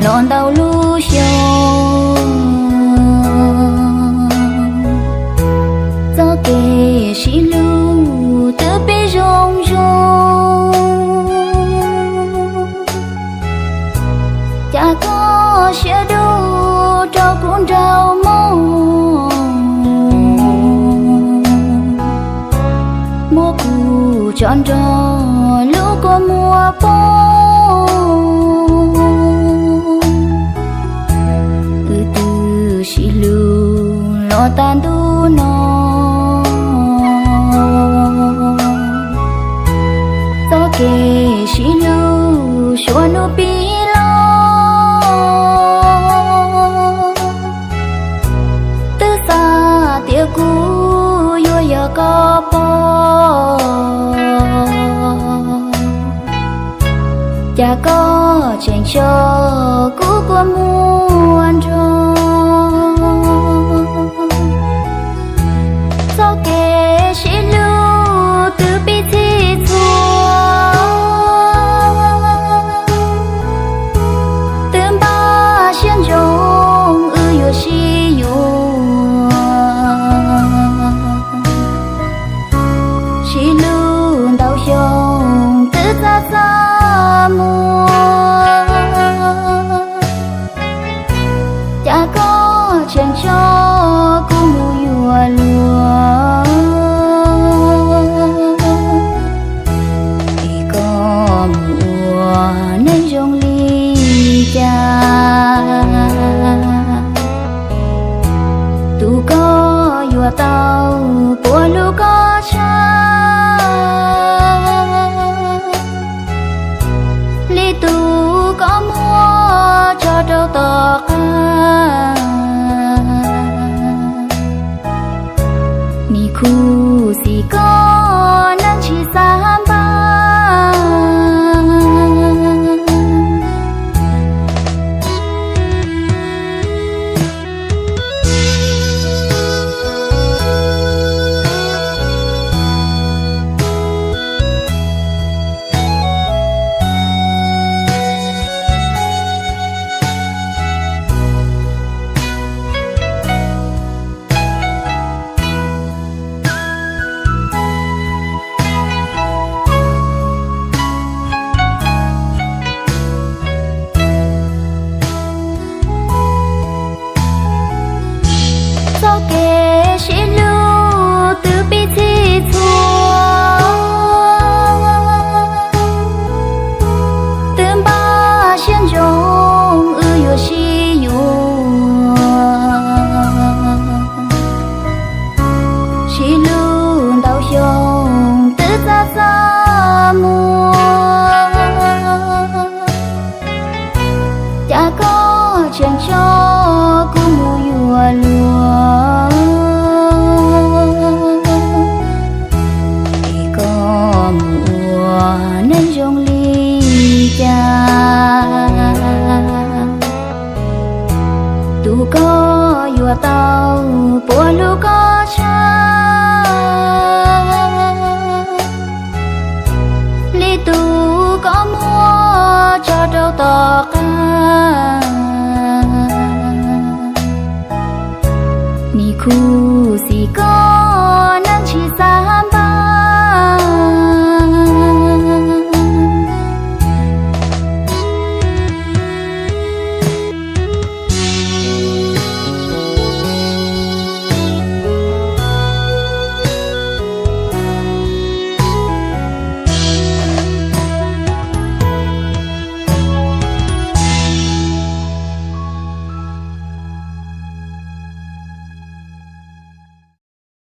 los ntau lub xyoo. Txoj kev sib hlub twb pib zoo zoo, cas koj siab dub rau kuv nraug mob, muab kuv tso nrog lub kua muag poob. Wb twb sib hlub los tag ntuj no, txoj kev sib hlub suav hnub pib los, twb xav tias kuv yuav yog koj pog, cas koj tseem tso kuv kua muag nrog. Txoj kev sib hlub twb pib txhij txhua, twb npaj siab ntsoov wb yuav sib yuav, sib hlub ntau xyoo twb txaj txaj muag, cas koj tseem tso kuv mus yuav luag. Es koj mus ua neej zoo li cas, tus koj yuav tau puas hlub koj tshaj li tus koj muab tso rau tom qab. Nim khuv xim koj neej tsis xav npaj. Txoj kev sib hlub twb pib txhij txhua, twb npaj siab ntsoov wb yuav sib yuav, sib hlub ntau xyoo twb txaj txaj muag, cas koj tseem tso kuv mus yuav luag. Es koj mus ua neej zoo li cas, tus koj yuav tau puas hlub koj tshaj li tus koj muab tso rau tom